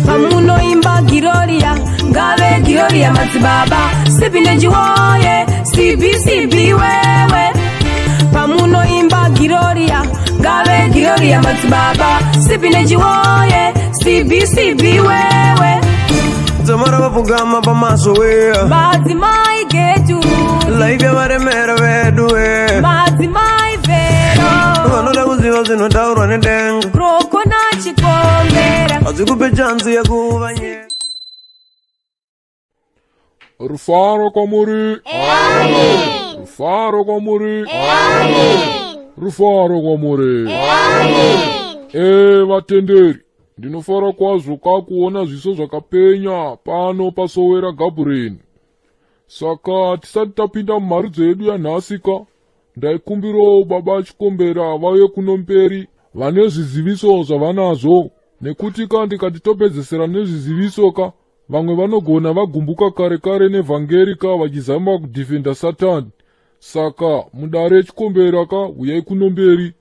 Pamunoimba Giroria, ngave Giroria madzibaba, Sipi nechiwoye, sipi sipi wewe. Pamunoimba Giroria, ngave Giroria madzibaba, Sipi nechiwoye, sipi sipi wewe. Dzamara vapfugama pamaso we. Madzimai getu. Life yavaremera vedu we. Madzimai vero. Vanoda kuziva zvinotaurwa nedenga. Rokona chikombera. Hadzikupe chanzi yekuva nye. Rufaro kwamuri. Amen. Rufaro kwamuri. Amen. Rufaro kwamuri. Amen. Eh vatenderi, ndinofara kwazvo kakuona zviso zvakapenya pano pasowera Gabureni. Saka tisati tapinda mumharidzo yedu yanhasi ka, ndaikumbirawo baba Chikombera vauye kuno mberi vane zviziviso zvavanazvo nekuti ka ndikati topedzesera nezviziviso ka vamwe vanogona vagumbuka kare kare nevhangeri ka vachizama kudhifenda Satani. Saka mudare Chikombera ka huyai kuno mberi.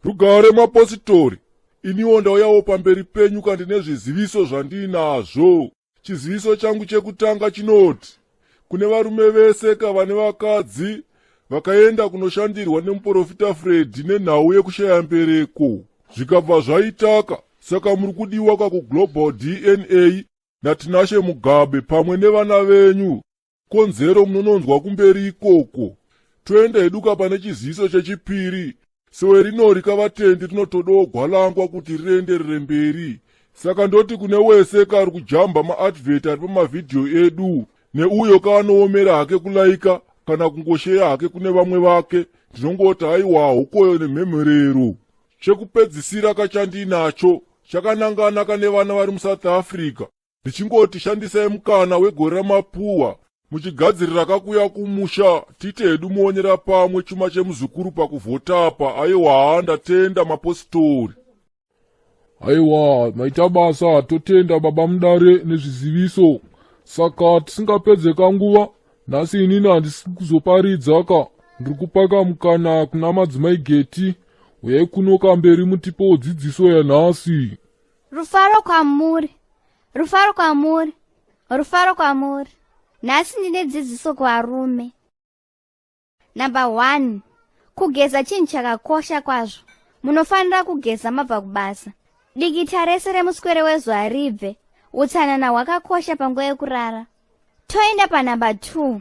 Rugare mapositori, iniwo ndauyawo pamberi penyu ka ndine zviziviso zvandiinazvo. Chiziviso changu chekutanga chinoti kune varume vese ka vane vakadzi vakaenda kunoshandirwa nemuporofita Freddy nenhau yekushaya mbereko zvikabva zvaitaka, saka muri kudiwa ka kuGlobal DNA naTinashe Mugabe pamwe nevana venyu. Konzero munononzwa kumberi ikoko. Toenda hedu ka pane chiziviso chechipiri. Sowe rinori kavatendi rinotodawo gwalangwa kuti rienderere mberi. Saka ndoti kune wese ka ari kujamba maadvert ari pamavhidhiyo edu neuyo ka anoomera hake kulaika kana kungosheya hake kune vamwe vake, ndinongoti haiwa hokoyo nemhemherero. Chekupedzisira ka chandiinacho chakanangana ka nevana vari muSouth Africa. Ndichingoti shandisai mukana wegore ramapuhwa muchigadzirira kakuya kumusha tiite hedu muonera pamwe chuma chemuzukuru pakuvhota apa. Aiwa, ndatenda mapositori. Aiwa, maita basa, totenda baba mudare nezviziviso. Saka tisingapedze kanguva, nhasi inini handisi kuzoparidza ka, ndiri kupaka mukana kuna madzimai Geti. Uyai kuno kamberi mutipewo dzidziso yanhasi. Rufaro kwamuri, rufaro kwamuri, rufaro kwamuri. Nhasi ndine dzidziso kuvarume. Number 1, kugeza chinhu chakakosha kwazvo. Munofanira kugeza mabva kubasa. Dikita rese remuswere wezuva ribve. Utsanana hwakakosha panguva yekurara. Toenda panumber 2.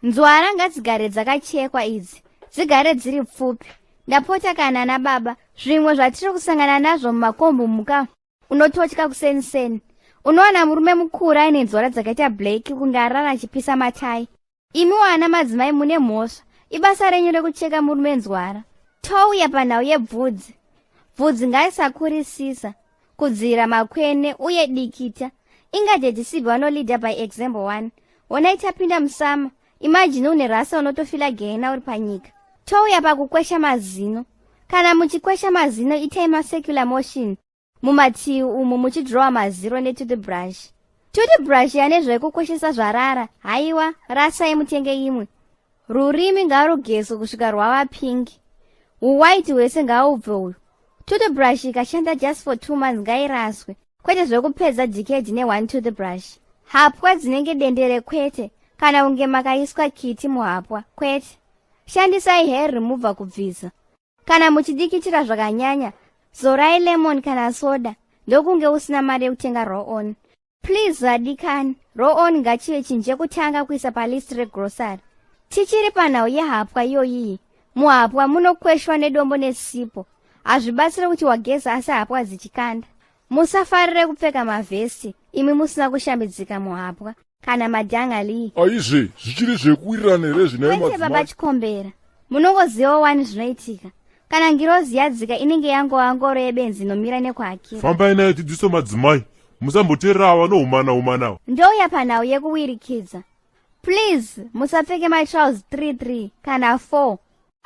Nzwara ngadzigare dzakachekwa idzi, dzigare dziri pfupi. Ndapota kana ana baba, zvimwe zvatiri kusangana nazvo mumakombo muka unototya kuseniseni. Unowana murume mukuru aine nzwara dzakaita black kunge arara achipisa matai. Imi wana madzimai mune mhosva, ibasa renyu rekucheka murume nzwara. Touya panhau yebvudzi. Bvudzi ngarisakurisisa, kudzira makwene uye dikita. Inga Daddy Sibi vanoleader by example 1. Honai tapinda musama, imagine une rasa unotofila gehena uri panyika. Touya pakukwesha mazino. Kana muchikwesha mazino itai macircular motion mumativi umu muchidrowa maziro netoothbrush. Toothbrush yane zvekukweshesa zvarara, haiwa, rasai mutenge imwe. Rurimi ngarugezwe kusvika rwava pink. Huwaiti hwese ngaubve uyu. Toothbrush ikashanda just for 2 months ngairaswe, kwete zvekupedza decade ne one toothbrush. Hapwa dzinenge dendere kwete, kana kunge makaiswa kiti muhapwa kwete. Shandisai hair remover kubvisa. Kana muchidikitira zvakanyanya, zorai lemon kana soda, ndokunge usina mari yekutenga roll on. Please vadikani, roll on ngachive chinhu chekutanga kuisa palist regrocery. Tichiri panhau yehapwa iyoyiyi, muhapwa munokweshwa nedombo nesipo. Hazvibatsire kuti wageza asi hapwa dzichikanda. Musafarire kupfeka mavhesti imi musina kushambidzika muhapwa kana madhangalii. Aizve, zvichiri zvekuwirirana here zvinai Kwete baba madzimai? Chikombera, munongozivawo wani zvinoitika. Kana ngirozi yadzika inenge yangova ngoro yebenzi inomira nekuhakira. Fambai nayo dzidziso madzimai, musamboteerera ava vanohumana humana ava. Ndouya panhau yekuwirikidza. Please musapfeke matrouse 3 3 kana 4.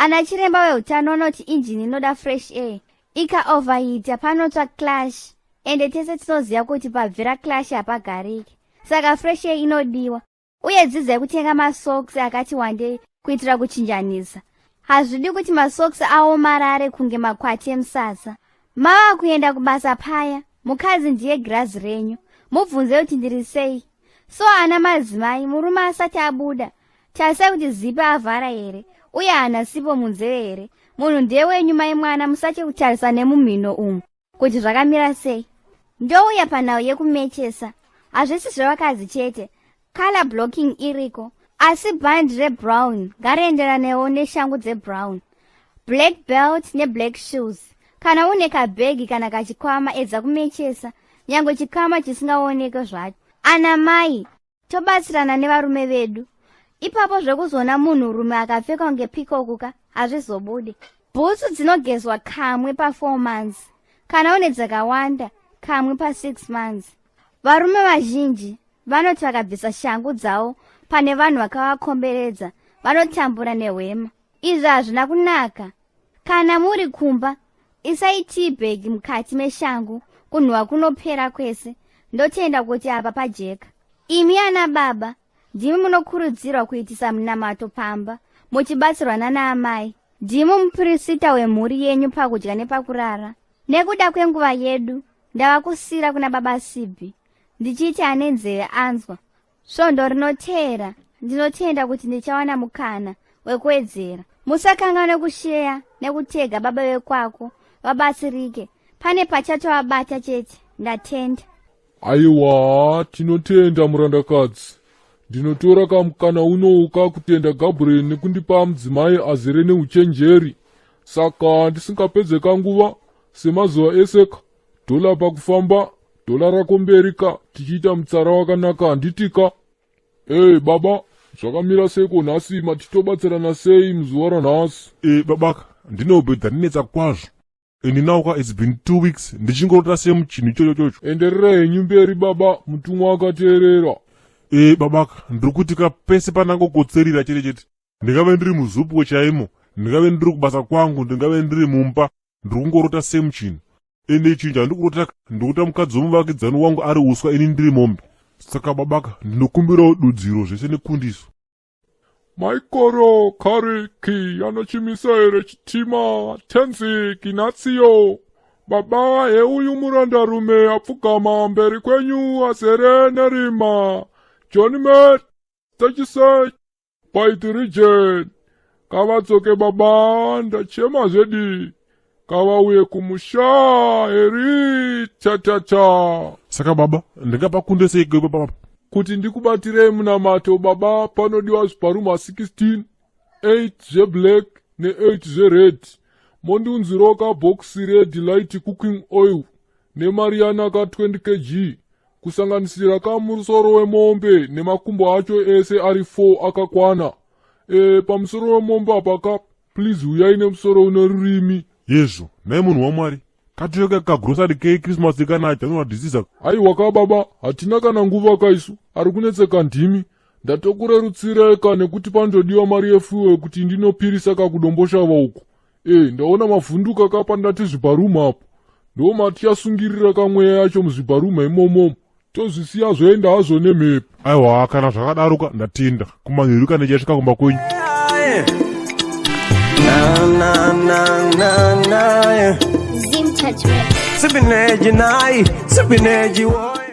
Ana chiremba veutano vanoti injini inoda fresh air. Ika overheata panotsva clash. Ende tese tinoziva kuti pabvira clash hapagariki. Saka fresh air inodiwa. Uye dzidzai kutenga masocks akati wandei kuitira kuchinjanisa. Hazvidi kuti masocks aomarare kunge makwati emusasa. Mava kuenda kubasa paya, mukadzi ndiye girazi renyu. Mubvunze kuti ndiri sei. So ana madzimai, murume asati abuda, tarisai kuti zipa avhara here uye haana sipo munzeve here. Munhu ndewenyu mai mwana, musatye kutarisa nemumhino umu kuti zvakamira sei. Ndouya panhau yekumechesa. Hazvisi zvevakadzi chete. Color blocking iriko, asi band rebrown ngarienderanewo neshangu dzebrown. Black belt neblack shoes. Kana une kabhegi kana kachikwama edza kumechesa, nyangwe chikwama chisingaoneke zvacho. Ana mai, tobatsirana nevarume vedu. Ipapo zvekuzoona munhurume akapfeka kunge peacock ka hazvizobude. Bhutsu dzinogezwa kamwe pa4 months. Kana une dzakawanda, kamwe pa6 months. Varume vazhinji vanoti vakabvisa shangu dzavo pane vanhu vakavakomberedza vanotambura nehwema. Izvi hazvina kunaka. Kana muri kumba, isai tea bag mukati meshangu, kunhuhwa kunopera kwese. Ndotenda kuti apa pajeka. Imi ana baba, ndimi munokurudzirwa kuitisa munamato pamba, muchibatsirwa nana amai. Ndimi mupirisita wemhuri yenyu pakudya nepakurara. Nekuda kwenguva yedu, ndava kusira kuna baba Sibhi, ndichiti ane nzeve anzwa. Svondo rinoteera, ndinotenda kuti ndichawana mukana wekuwedzera. Musakanganwe kusheya nekutega baba vekwako vabatsirike. Pane pachatovabata chete. Ndatenda. Aiwa, tinotenda murandakadzi. Ndinotora kamukana unouka kutenda Gabriel nekundipa mudzimai azere neuchenjeri. Saka ndisingapedze kanguva, semazuva eseka, dhola pakufamba, dhola rako mberi ka, tichiita mutsara wakanaka handiti ka? Hey baba, zvakamira seiko nhasi matitobatsirana sei muzuva ranhasi? Babaka, ndine dzandinetsa kwazvo. Ini nauka it's been 2 weeks ndichingorota same chinhu ichocho chocho. Enderera henyu mberi baba, mutumwa akateerera. Babaka, ndiri kuti ka pese panangokotserera chete chete. Ndingave ndiri muzupwo chaimo, ndingave ndiri kubasa kwangu, ndingave ndiri mumba, ndiri kungorota same chinhu. Ende chinhu chandiri kurota ndikuta mukadzi womuvakidzani wangu ari uswa ini ndiri mombe. Saka babaka, ndinokumbirawo dudziro zvese nekundiso. Maikoro Kariki anochimisa here chitima tenzi Ginatsiyo. Baba heuyu murandarume apfugama mberi kwenyu azere nerima. John Met, 36 by the region. Kavadzoke baba, ndachema zvedi. Kavauye kumusha heri cha-cha-cha. Saka baba, ndingapakunde sei baba? Kuti ndikubatirei munamato baba, panodiwa zvibharuma 16, 8 zveblack ne8 zvered. Mondiunzirawo kabhokisi redelight cooking oil nemari yanaka 20 kg, kusanganisira kamusoro wemombe nemakumbo acho ese ari 4 akakwana. Pamusoro wemombe apa ka, please uyai nemusoro une rurimi. Yezvo, nhai munhu waMwari. Katoyoka kagrosari kechristmas kana January disease. Aiwa ka baba, hatina kana nguva kaisu, ari kunetseka ndimi. Ndatokurerutsireka nekuti panotodiwa mari yefuel kuti ndinopirisa kakudomboshava uko. Ndaona mavhunduka ka pandati zvibharuma apo. Ndo matichasungirira kamweya yacho muzvibharuma imomo. Tozvisiya zvoenda hazvo nemhepo. Aiwa, kana zvakadaroka ndatenda. Kumanheru kana ndichasvika kumba kwenyu. Na na na na na. Zim Touch Records. Sipineji nai, sipineji wo.